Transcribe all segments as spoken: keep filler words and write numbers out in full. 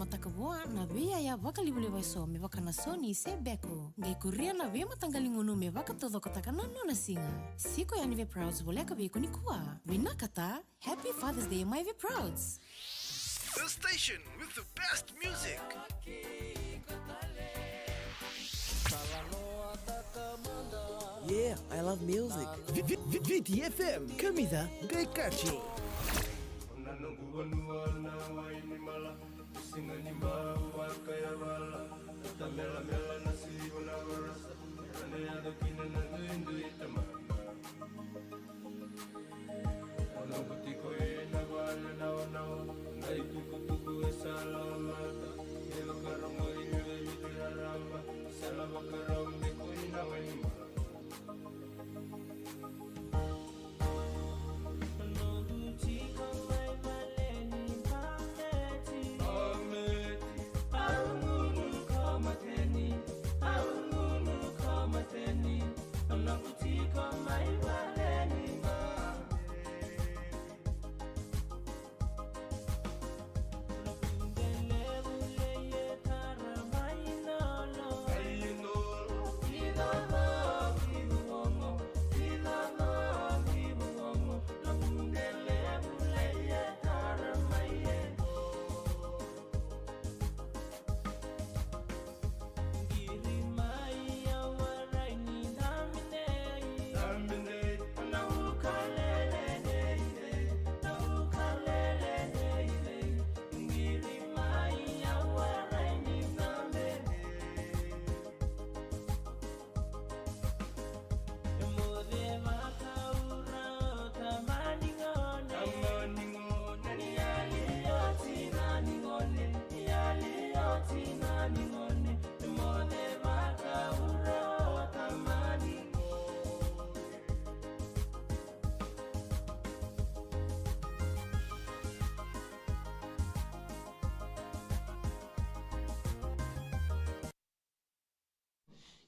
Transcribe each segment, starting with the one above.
Mataka vua na veiyaya vakalivaliva eso me vaka na soni se beko. Qai kuria na veimataqali gunu me vakataucokotaka na nona siga. Siko yani vei Prouds voleka vei iko nikua. Vinaka ta, Happy Father's Day mai vei Prouds. The station with the best music. Yeah, I love music. V-, V-, V-, Viti F M, kamica qai kaci. Na noqu vanua na wai ni mala, siga ni bau vakayavala, na tamelamela na siga na varasa, na yaco kina na duidui tamana. O noqu tiko ena vale naonao, na itukutuku e sala mata, e vakarogoi me veivitu rarama, sala vakarau me koi na wai ni mala.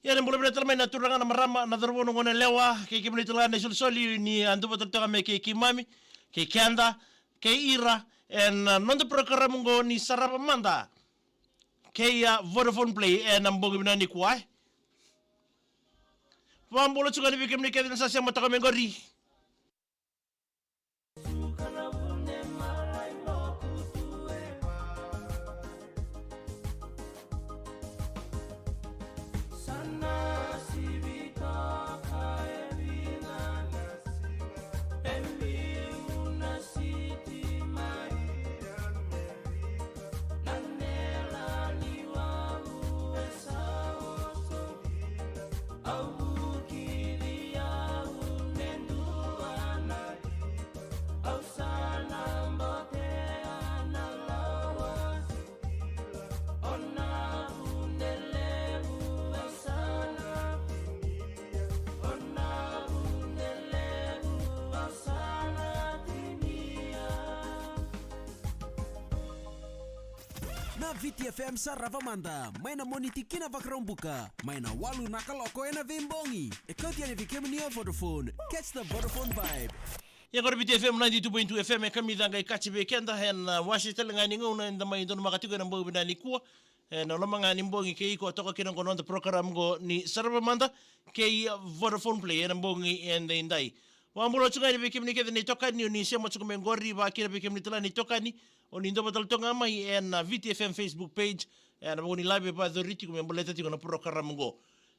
Ia, ni bula vinaka tale mai na turaga, na marama, na cauravou, na goneyalewa, kei kemuni tale ga na isolisoli ni a duva tale toka mai kei keimami, kei keda, kei ira, ena, a, noda program oqo ni Sarava Mada kei, a, Vodafone Play ena bogi vinaka nikua, e. Vakabula tu ga yani vei kemuni kece na sa sema toka mai qori. Na Viti F M Sarava Mada, mai na Moniti ki na Vakaraubuka, mai na walu na kaloko ena veibogi. E kauti yani vei kemuni o Vodafone. Catch the Vodafone vibe. Ia qori Viti F M ninety-two point two F M, e kamica qai kaci vei keda ena, a, wase tale ga ni gauna eda mai donumaka tiko ena bogi vinaka nikua. Ena loma ga ni bogi kei iko toka kina qo na noda program qo ni Sarava Mada kei, a, Vodafone Play ena bogi edaidai. Vakabula tu ga yani vei kemuni kece na itokani o ni sema tiko mai qori, vakakina vei kemuni tale na itokani o ni dova tale toka ga mai ena, a, Viti F M Facebook page, ena vuku ni live e vakayacori tiko me baleta tiko na program qo.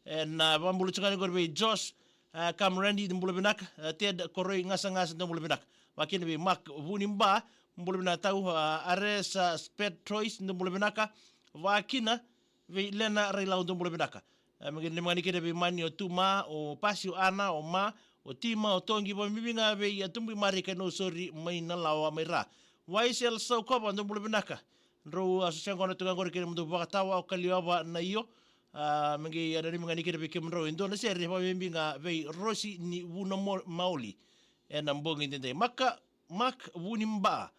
Ena, a, vakabula tu ga yani qori vei Josh, a, Kam Randy, dou bula vinaka, a, Ted Koroi Gasagasa, dou bula vinaka. Vakakina vei Mark Vuniba, bula vinaka tau, a, Ares, a, Spet Trois, dou bula vinaka. Vakakina vei Lena Railau, dou bula vinaka. A, me qai nanumi ga yani kina vei Mani, o Tuma, o Pasi, o Ana, o Ma, o Tima, o Toqi, vakabibi ga vei, a, Tubu i Marika, Nausori mai Nalawa mai Ra. Waisel Saukova, dou bula vinaka. Drau, a, sosoya qo na turaga qori kei na nomudou vakatawa o Kaliova na io. A, me qai, a, nanumi ga yani kina vei kemudrau e dua na sere, vakabibi ga vei Rosi ni Vuna Mo-, Maoli ena bogi edaidai. Maka, Mark Vuniba,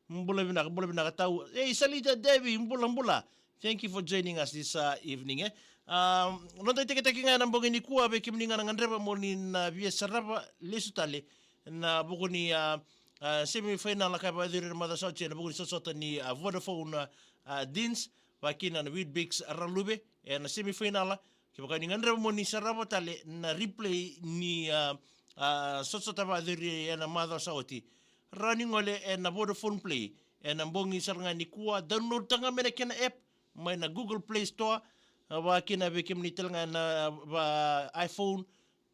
bula vinaka, bula vinaka tau. Ei, Salita Devi, bula, bula. Thank you for joining us this, uh, evening, e. Um, noda itekiteki ga ena bogi nikua, vei kemuni ga na gadreva mo ni na via sarava lesu tale ena vuku ni, uh, a, semi final ka vakayacori ena macawa sa oti ena vuku ni sotasota ni, a, Vodafone, a, Deans, vakakina na Weet-Bix Raluvale, ena semi final. Kevaka ni gadreva mo ni sarava tale na replay ni, a, a, sotasota vakayacori ena macawa sa oti, rawa ni gole ena Vodafone Play ena bogi sara ga nikua. Download taka ga mai na kena app mai na Google Play Store, a, vakakina vei kemuni tale ga na, a, va iPhone.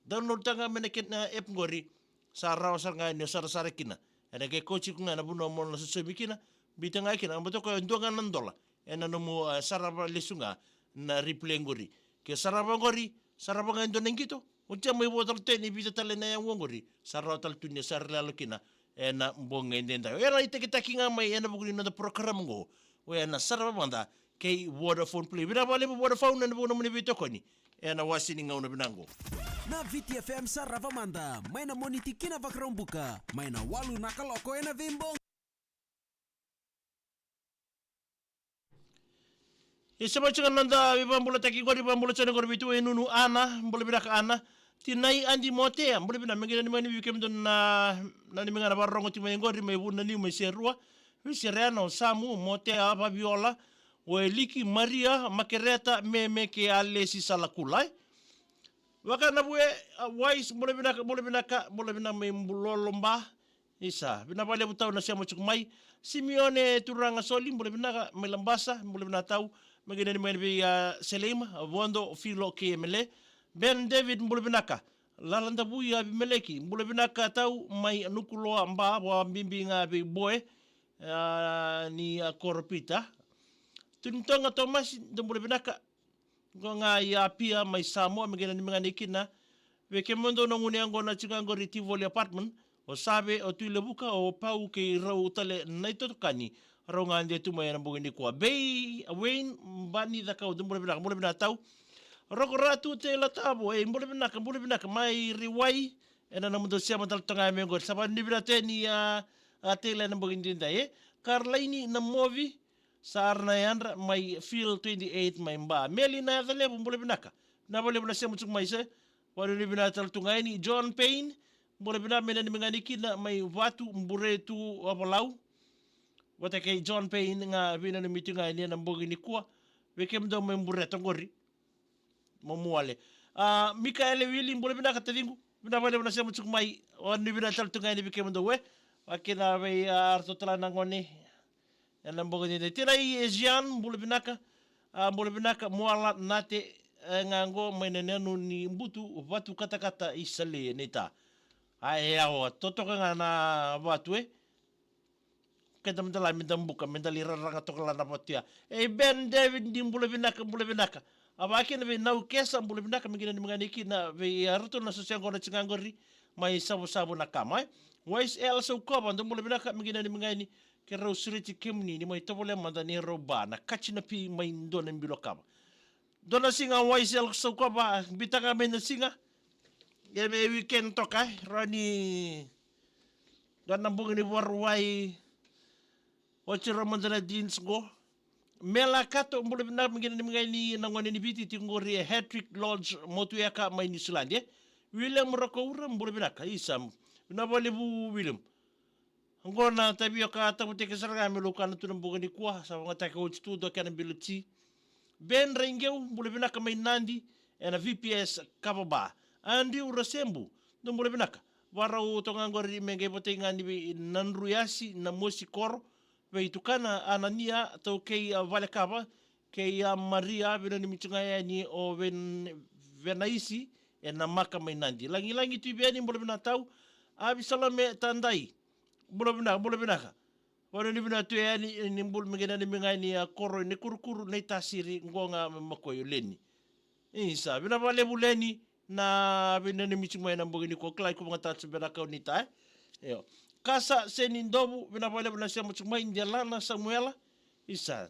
Download taka ga mai na kena app qori, sa rawa sara ga ni o sarasara kina. Ena qai kauti iko ga na vanua mo na sosomi kina, biuta ga kina, baleta o koya e dua ga na dola ena nomu, a, sarava lesu ga na replay qori. Ke sarava qori, sarava ga e dua na qito, oti ya mai vo tale tu yani e vica tale na yago qori, sa rawa tale tu ni o sarasara kina ena bogi edaidai. Oya na itakitaki ga mai ena vuku ni noda program qo, oya na sarava mada kei Vodafone Play. Vinaka vakalevu Vodafone ena vuku ni nomuni veitokoni ena wase ni gauna vinaka qo. Na Viti F M Sarava Mada, mai na Moniti ki na Vakaraubuka, mai na walu na kaloko ena veibogi. E sa mai tiko na noda veivakabulataki qori, vakabula tiko qori vei Tuwainunu Ana, bula vinaka Ana. Tinai Adi Motea, bula vinaka, me qai nanumi yani vei kemudou na, nanumi ga na vakarorogo tiko mai qori, mai Vunaniu, mai Serua. Vei Serena, o Samu, Motea, Vaviola, o Eliki, Maria, Makereta, Meme kei Alesi Salakula, e. Vaka na vue, a, Wise, bula vinaka, bula vinaka, bula vinaka mai Bulolo Ba. Isa, vinaka vakalevu tau na sema tiko mai. Simeone Turaga Soli, bula vinaka mai Labasa, bula vinaka tau. Me qai nanumi yani vei, a, Seleima, a, Vodo, Filo kei Emele. Ben David, bula vinaka. Lala Davui, a, Avimeleki, bula vinaka tau mai Nukuloa Ba, vakabibi ga vei Boe, a, ni, a, Koropita. Tunitoga Tomasi, dou bula vinaka. Qo ga i Apia mai Samoa, me qai nanumi ga yani kina vei kemudou na gunu yaqona tiko qori Tivoli Apartment, o Save, o Tuilevuka, o Pau kei rau tale na itokani, rau ga de tu mai ena bogi nikua. Bei, a, Wayne Bani Cakau, dou bula vinaka, bula vinaka tau. Roko Ratu Tela Tavo, e, bula vinaka, bula vinaka, mai Riwai, ena nomudou sema tale toka mai qori. Sa vanuinui vinaka tu yani, a, a Tela ena bogi edaidai, e. Karlaini Namovi, Sara na yadra mai Field twenty-eight mai Ba. Meli na yaca levu, bula vinaka. Vinaka vakalevu na sema tiko mai se. Vanuinui vinaka tale tu ga yani. John Payne, bula vinaka, me nanumi ga yani kina mai Vatu, Buretu, Avalau. Vata kei John Payne ga veinanumi tiko ga yani ena bogi nikua. Vei kemudou mai Buretu qori. Momuale. A, Mikaele Wili, bula vinaka taciqu. Vinaka vakalevu na sema tiko mai. Vanuinui vinaka tale tu ga yani vei kemudou, e. Vakakina vei, a, aratou tale na gone ena bogi edaidai. Tinai Ezian, bula vinaka. A, bula vinaka, Muala Nate, e, ga qo mai na nenu ni butu, Vatu Katakata i Sale, neita. A, e, yawa, totoka ga na vatu, e. Keda meda la, meda buka, meda lai raraga toka la na vatu ya. E, Ben David, ni bula vinaka, bula vinaka. A, vakakina vei Naukesa, bula vinaka, me qai nanumi ga yani kina vei, a, ratou na soso yaqona tiko ga qori, mai Savusavu na kama, e. Wise L Saukova, dou bula vinaka, me qai nanumi ga yani, keirau sureti kemuni, ni mai tovolea mada ni rau ba, na kaci na pi mai dua na bilo kava. Dua na siga Wise L Saukova, biuta ga mai na siga. Ia me weekend toka, e, rawa ni dua na bogi ni Vakarauwai, oti rawa mada na Deans qo. Mela Kato, bula vinaka, me qai nanumi ga yani na gone ni Viti tiko qori e Hattrick Lodge, Motueka mai Niusiladi, e. William Rakoura, bula vinaka, isa. Vinaka vakalevu William. Oqo na tavioka tavuteke sara ga me laukana tu na bogi nikua, sa vakayagataki oti tu dua kena bilo ti. Ben Raiqeu, bula vinaka mai Nadi, ena V P S Kava Ba. Andrew Rasebu, dou bula vinaka. Vakarau toka ga qori me qai votai ga ni vei Nadruyasi, Namosi Koro, vei Tukana Anania, Taukei, a, Valekava, kei, a, Maria, veinanumi tiko ga yani o Ven-, Venaisi, e Namaka mai Nadi. Lagilagi Tuiveni, bula vinaka tau. Avisalome Tadai, bula vinaka, bula vinaka. Vanuinui vinaka tu yani, e, ni bula, me qai nanumi ga yani, a, Koro ni Kurukuru, Naitasiri, qo ga mai Makoyo, Leni. Isa, vinaka vakalevu Leni, na veinanumi tiko mai ena bogi nikua, kila iko vakayagataka tiko beka na kau ni ta, e. Io. Kasa Senidovu, vinaka vakalevu na sema tiko mai, Delana Samuela. Isa.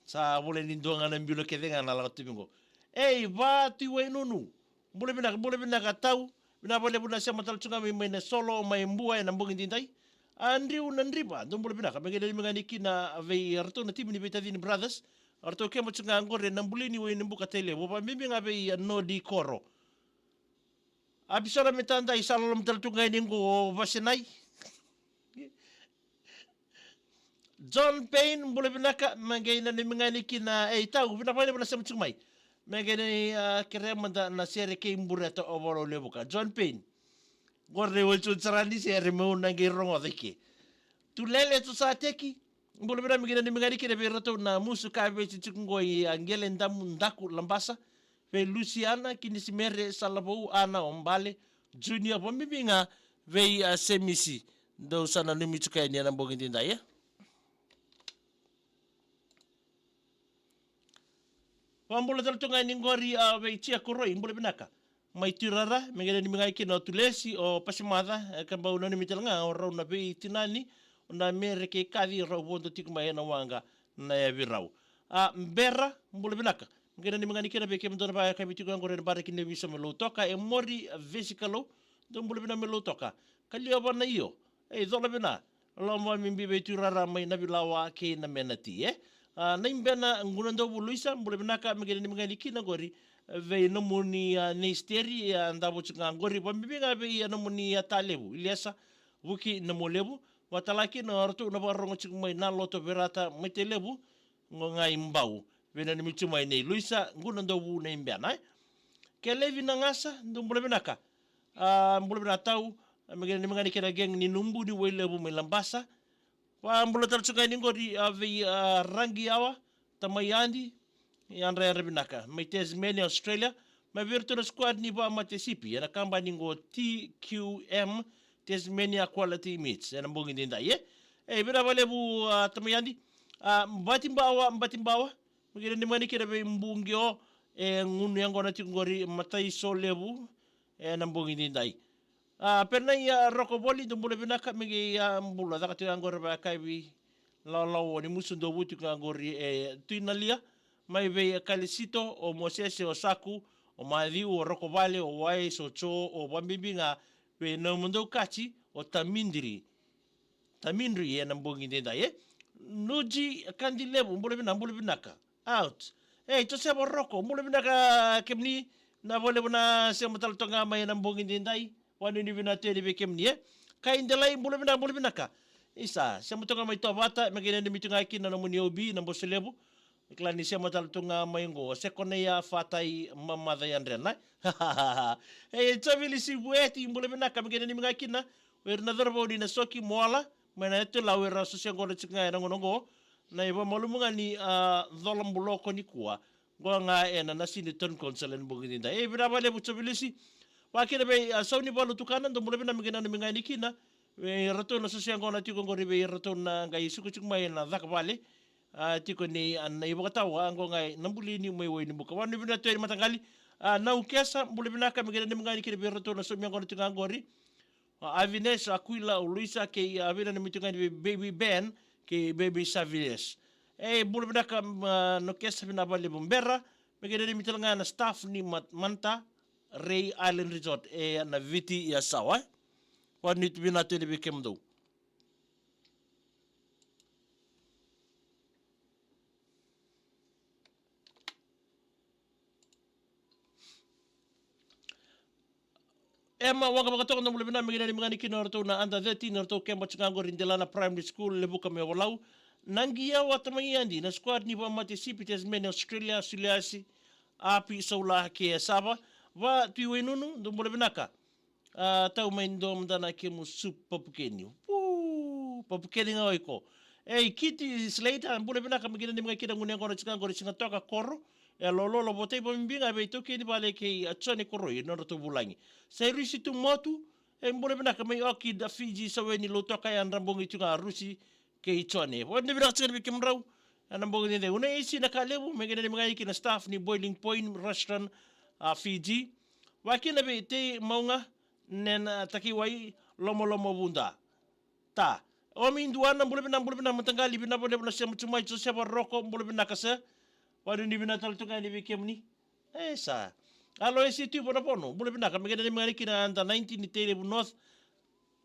Sa volai ni dua ga na bilo kece ga na lako tu mai qo. Ei, Vatu i Wainunu. Bula vinaka, bula vinaka tau. Vinaka vakalevu na sema tale tu ga mai, mai Nasolo, mai Bua ena bogi edaidai. Andrew Nadriva, dou bula vinaka. Me qai nanumi ga yani kina vei iratou na timi ni Veitacini Brothers. Eratou keba tu ga qori ena buli ni Wainibuka, Tailevu. Vakabibi ga vei, a, Nodi Koro. A pisara me tadai sa loloma tale tu ga yani qo o Vasenai. John Payne, bula vinaka, me qai nanumi ga yani kina, ei, tau, vinaka vakalevu na sema tiko mai. Me qai ni, a, kerea mada na sere kei Bureta o Valau Levuka. John Payne. Qori na iwali tu sara ni sere meu na qai rogoca i ke. Tulele tu sa teki. Bula vinaka, me qai nanumi ga yani kina vei iratou na musu ka vei tiko qo i, a, Qele Damu Daku Labasa. Vei Lusiana, Kinisimere, Salavou, Ana Ombale, Junior, vakabibi ga vei, a, Semisi. Dou sa nanumi tiko yani ena bogi daidai, e? Vakabula tale tu ga yani qori, a, vei Tia Koroi, bula vinaka. Mai Tuirara, me qai nanumi ga kina o Tulesi, o Pasimaca, e, ka bau nanumi tale ga o rau na veitinani, o na Mere kei Kaci, rau vodo tiko mai ena waqa na yavi rau. A, Bera, bula vinaka. Me qai nanumi ga yani kina vei kemudou na vakayakavi tiko qori ena baraki ni Viso me Lautoka, e Mori, a, Vesikalou, dou bula vinaka me Lautoka. Kaliova na io, e, Cola vina, loma vakabibi vei Tuirara mai Navilawa kei Namenati, e. A, Naibena Gunadovu Luisa, bula vinaka, me qai nanumi ga yani kina qori, vei nomuni, a, Neisteri, a, davo tiko ga qori, vakabibi ga vei, a, nomuni, a, Talevu, Iliesa, Vuki Namolevu, vakatale kina o ratou na vakarorogo tiko mai Naloto, Verata, mai Tailevu, qo ga i Bau, vei nanumi tiko mai nei Luisa Gunadovu Naibena, e. Kelevi Nagasa, dou bula vinaka. A, bula vinaka tau, a, me qai nanumi ga yani kina gang ni Nubu ni Wailevu mai Labasa. Vakabula tale tiko ga yani qori, a, vei, a, Ragi Yawa, Tamai Adi, yadra, yadra vinaka. Mai Tasmania, Australia, mai vei iratou na squad ni Vakamate Sipi, ena kabani qo T Q M, Tasmania Quality Meats, ena bogi daidai, e. E, vinaka vakalevu, a, Tamai Adi. A, Batibawa, Batibawa, me qai nanumi ga yani kina vei Buqio, e, gunu yaqona tiko qori, Matai Solevu, ena bogi daidai. A, Penai, a, Roko Voli, dou bula vinaka, me qai, a, bula caka tiko ga qori vakayakavi lawalawa ni musu dou vuti ga qori, e, Tui Nalia, mai vei, e, Kalisito, o Mosese, o Saku, o Maciu, o Roko Vale, o Wai, so Jo, o vakabibi ga vei nomudou kati, o Tamidri. Tamidri ena bogi daidai, e. Nuji Kadilevu, bula vinaka, bula vinaka. Out. Ei, Josefa Roko, bula vinaka kemuni, vinaka vakalevu na sema tale toka ga mai ena bogi daidai. Vakanuinui vinaka tu yani vei kemuni, e. Kai Delai, bula vinaka, bula vinaka. Isa, sema toka ga mai Tovata, me qai nanumi tu ga kina na nomuni O B, na Bose Levu. Kila ni sema tale tu ga mai qo, Sekonaia Fatai Mamaca Yadrena. Ei, Jovili Sivueti, bula vinaka, me qai nanumi ga kina o ira na cauravou ni Nasoki, Moala, mai na Yatu Lau, era sosoya qo na tiko ga ena gauna qo. Na ivakamalumu ga ni, a, cola buloko nikua. Qo ga ena Nasini Town Council ena bogi daidai. Ei, vinaka vakalevu Jovilisi. Vakakina vei, a, Saunivalu Tukana, dou bula vinaka, me qai nanumi ga yani kina vei iratou na sosoya qo na tiko qori vei iratou na qai suka tiko mai ena cakacaka vale. A, tiko ni, a, na ivakatawa qo ga na buli ni mai Wainibuka. Vakanuinui vinaka tu yani mataqali. A, Naukesa, bula vinaka, me qai nanumi ga yani kina vei iratou na saumi yaqona tiko ga qori. A, Avines, Aquila, o Luisa, kei, a, vei nanumi tiko ga yani vei Baby Ben, kei Baby Savines. E, bula vinaka, a, Naukesa, vinaka vakalevu Bera, me qai nanumi tale ga na staff ni Mat-, Manta Ray Island Resort, e, na Viti Yasawa, e. Vakanuinui vinaka tu yani vei kemudou. Ema Waqavakatoka, dou bula vinaka, me qai nanumi ga yani kina o ratou na under thirteen, o ratou keba tiko ga qori Delana Primary School, Levuka mai Ovalau. Naqi Yawa, Tamai Adi, na squad ni Vakamate Sipi, Tasmania, Australia, Suliasi, Api, Saula kei Sava. Va Tui Wainunu, dou bula vinaka. A, tau mai dua mada na kemu supu papukeni. Uu, papukeni ga o iko. Ei, Kiti Slater, bula vinaka, me qai nanumi ga kina gunu yaqona tiko ga qori Sigatoka Koro. E Lololo, votai vakabibi ga vei taukei ni vale kei, a, Jone Koroi, nodratou vulagi. Sairisi Tumotu, e, bula vinaka mai Orchid, a, Fiji, Saweni, Lautoka, yadra bogi tiko ga Rusi, kei Jone. Vakanuinui vinaka tiko yani vei kemudrau ena bogi daidai. Una isi na ka levu, me qai nanumi ga yani kina staff ni Boiling Point Restaurant, a, Fiji. Vakakina vei Tei Mauga, Nena, a, Takiwai, Lomalomavuda. Ta. Omi Duana, bula vinaka, bula vinaka mataqali, vinaka vakalevu na sema tu mai, Josefa Roko, bula vinaka sir. Vakanuinui vinaka tale tu ga yani vei kemuni. E sa. Aloesi Tui Vonovono, bula vinaka, me qai nanumi ga yani kina under nineteen ni Tailevu North.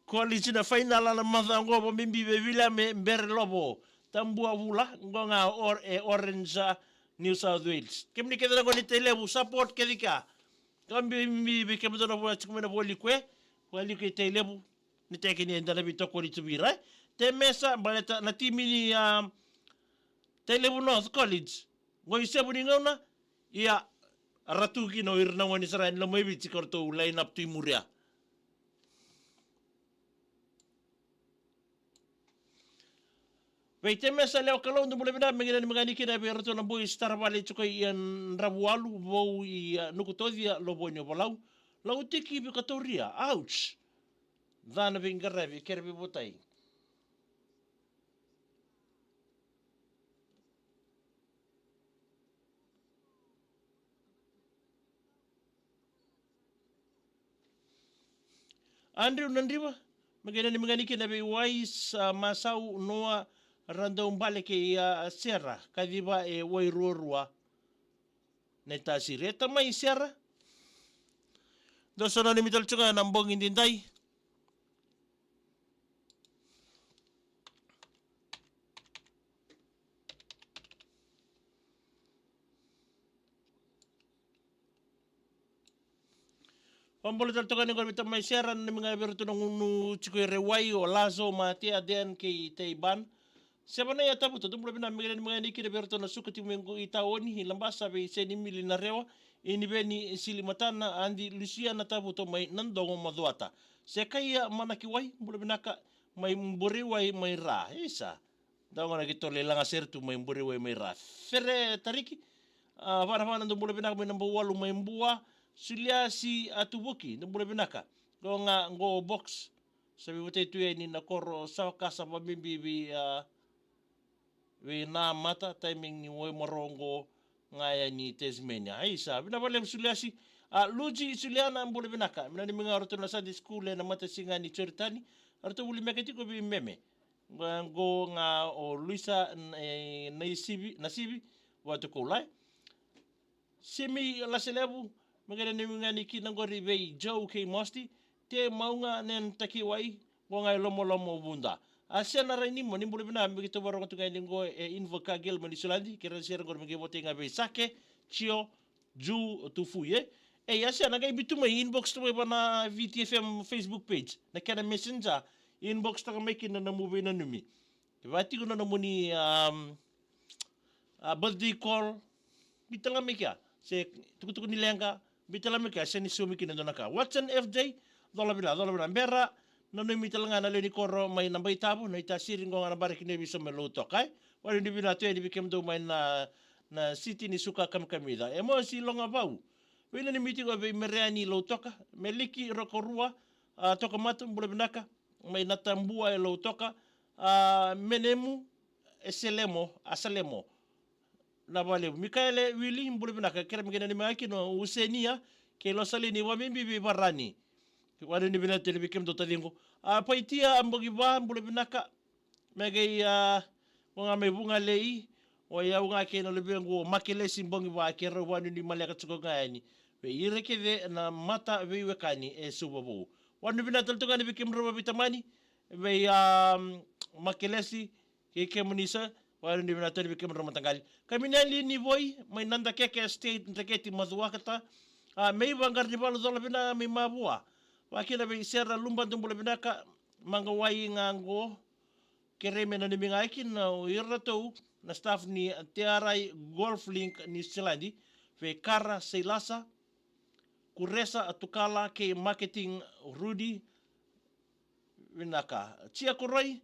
College na final na macawa qo, vakabibi vei Viliame Berelovo, Tabuavula, qo ga or-, e Orange, a, New South Wales. Kemuni kece na gone ni Tailevu, support kece kea. Ka bibi vei kemudou na vo-, tiko mai na Vualiku e. Vualiku e Tailevu. Ni teke ni eda na veitokoni tu vei ira. Temesa, baleta na timi ni, a, Tailevu North College. Qo i sevu ni gauna. Ia, ra tu kina o ira na gone sara yani Lomaiviti ka ratou line up tu i muri ya. Vei Temesa Lewa Kalou, dou bula vinaka, me qai nanumi ga ni kina vei iratou na boys tara vale tiko i, a, Dravualu, vou i, a, Nukutoci, a, Lovoni o Volau. Lautiki Vikatoria, ouch. Ca na veiqaravi, kere veivotai. Andrew Nadriva, me qai nanumi ga ni kina vei Wais, a, Masau, Noa, Radaubale kei, a, Sera, kaciva e Wairuarua. Na itasiri. E tamai Sera. Dou sa nanumi tale tu ga na bogi nidai. Vabula tale toka ni qori vei tamai Sera, nanumi ga vei iratou na gunu tiko i Rewai, o Lazo, Matea, Den kei Teiban. Sevana ia Tavuto, dou bula vinaka, me qai nanumi ga ni kina vei iratou na suka tiko mai qo i taoni, i Labasa vei Seni Mili Narewa, i Niveni Silimatana, Adi Lusiana Tavuto mai Nadogo Macuata. Sekaia Manakiwai, bula vinaka, mai Bureiwai mai Ra. Isa. Dau gona ki tole laga sere tu mai Bureiwai mai Ra. Fere Tariki, a, Vanavana, dou bula vinaka mai Nabouwalu mai Bua. Suliasi Atuvuki, dou bula vinaka. Qo ga qo box. Sa veivotai tu yani na koro sa vakasa vabibi vei, a, vei Namata, timing ni Waimaro qo ga yani Tasmania. Aisa, vinaka vakalevu Suliasi. A, Luji Suliana, bula vinaka. Me nanumi ga o ratou na Sunday school ena matasiga ni Joritani. O ratou vuli meke tiko vei Meme. Qo, qo ga o Luisa, n-, e, Naisivi, Nasivi, vatu Koulai. Simi Laselevu, me qai nanumi ga ni kina qori vei Joe kei Mosti, Te Mauga Nen Takiwai, qo ga e Lomolomo Vuda. A Sena Rainimo, ni bula vinaka, me qai tovo rogo tu ga ni qo e Invo Kagel mai Niusiladi, kere na sere qori me qai votai ga vei Sake, Tio, Ju, Tufui, e. Ei, a Sena, qai biu tu mai, inbox tu mai va na V T F M Facebook page, na kena messenger, inbox toka mai kina na nomu veinanumi. Ke vaka tiko na nomuni, um, a birthday call, biu tale ga mai kea. Se tukutuku ni leqa, biu tale ga mai kea, se ni saumi kina e dua na ka. Watson F J, cola vina, cola vina. Bera, nanumi tale ga na lewe ni koro mai Nabaitavo, na itasiri qo ga na bareki ni ovisa mai Lautoka, e. Vakanuinui vinaka tu yani vei kemudou mai na, na siti ni suka kamikamica. Emosi Logavau, veinanumi tiko vei Mereani Lautoka, Meliki Rokorua, a, Tokamatu, bula vinaka. Mai Natabua e Lautoka, a, Menemu, e Selemo, a Selemo. Na valevu. Mikaele Wili, bula vinaka, kere me qai nanumi ga kina o Usenia, kei Losalini, vakabibi vei Varani. Vakanuinui vinaka tale vei kemudou taciqu. A, Paitia, a, Bogiva, bula vinaka. Me qai, a, qo ga mai Vugalei, o yau ga kei na luvequ o Makelesi Bogiva, keirau vakanuinui maleka tiko ga yani. Vei ira kece na mata veiwekani e Suva Vou. Vakanuinui vinaka tale tu ga yani vei kemudrau veitamani, vei, a, Makelesi, kei kemuni sa, vakanuinui vinaka tale vei kemudrau mataqali. Kaminali Nivoi, mai Nadakeke Estate, Dreketi, Macuata, a, Meiva Qaranivalu, cola vinaka mai Mavua. Vakakina vei Sera Luba, dou bula vinaka, Magawai ga qo, kerei me nanumi ga kina o iratou na staff ni T R I Golf Link Niusiladi, vei Kara Seilasa, Kuresa Tukala kei Marketing Rudy, vinaka. Tia Koroi,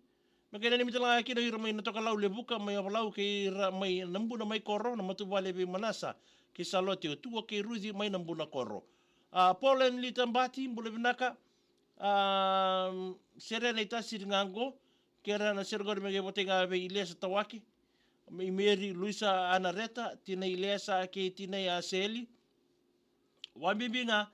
me qai nanumi tale ga kina o ira mai Natokalau, Levuka, mai Ovalau kei ira mai Nabuna mai Koro, na matavuvale vei Manasa kei Salote, o Tua kei Ruci mai Nabuna Koro. A, Paul and Lita Bati, bula vinaka. A, sere na itasiri ga qo, kere na sere qori me qai votai ga vei Ilesa Tawake, mai Meri Luisa Anareta, tinai Ilesa kei tinai Aseli. Vakabibi ga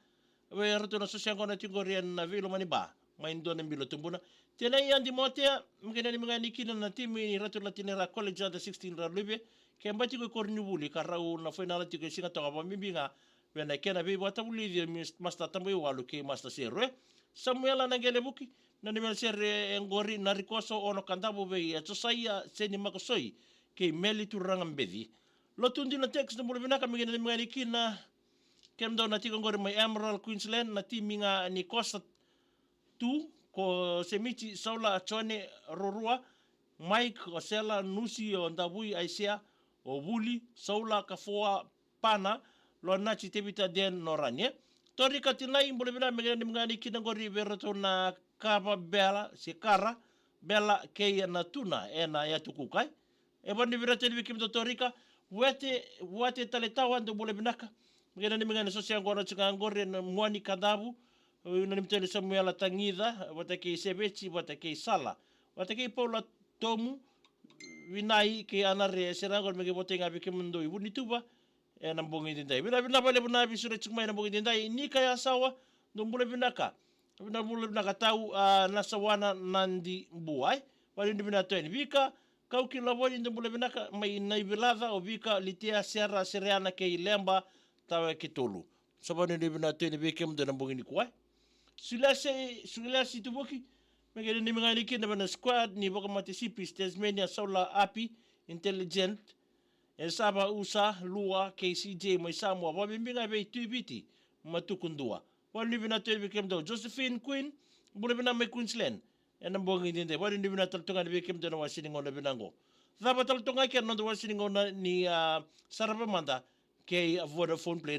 vei iratou na sosi yaqona tiko qori ena veilomani ba, mai dua na bilo tubuna. Tinai Adi Motea, me qai nanumi ga ni kina na timi ni Ratu Latinera College Under sixteen ra luve, ke ba tiko i koronivuli ka rau na fainala tiko e Sigatoka, vakabibi ga vei na kena veivakatavulici o Mis-, Master Tabaiwalu kei Master Serue. Samuela Naqelevuki, nanumi na sere e qori, na rikoso ono ka davo vei, e, Josaia Seni Makosoi kei Meli Turaga Beci. Lotu Dina Tex, dou bula vinaka, me qai nanumi ga ni kina Kemudou na tiko qori mai Emerald, Queensland, na timi ga ni Kosa tu, ko Semici, Saula, Jone, Rorua, Mike, o Sela, Nusi, o Davui, Aisea, o Vuli, Saula, Kafoa, Pana, Lonaci, Tevita, Den, Norani, e. Torika Tinai, bula vinaka, me qai nanumi ga ni kina qori vei ratou na kava bela, se kara, bela, kei na tuna, ena yatu Kuka, e. E vani vira teni vei kemudou Torika, Vuete, Vuate Taletawa, dou bula vinaka. Me qai nanumi ga ni sosi yaqona tiko ga qori, na Muani Kadavu, nanumi teni Samuela Tagica, vata kei Seveci, vata kei Sala, vata kei Paula Tomu, Vinai kei Anare, se ra qori me qai votai ga vei kemudou i Vunituva, ena bogi edaidai. Vinaka, vinaka vakalevu na veisura tiko mai ena bogi edaidai. Nika Yasawa, dou bula vinaka. Vinaka, bula vinaka tau, a, na Sawana Nadi Buai. Valevu vinaka tu yani. Vika, Kau ki Lavoni, dou bula vinaka mai Naivilaca, o Vika, Litia, Sera, Sereana kei Leba, Tawa Ketolu. Sa valevu vinaka tu yani vei kemudou ena bogi nikua. Sulasi, Sulasi Tuvuki, me qai nanumi ga ni kina vei na squad ni Vakamate Sipis, Tasmania, Saula, Api, Intelligent, e Sava, Usa, Lua, kei C J mai Samoa, vakabibi ga vei Tui Viti, Matukudua. Valevu vinaka tu yani vei kemudou. Josephine Queen, bula vinaka mai Queensland, ena bogi edaidai. Valevu vinaka tale tu ga yani vei kemudou na wase ni gauna vinaka qo. Cava tale tu ga kina na noda wase ni gauna ni, a, sarava mada kei a Vodafone Play.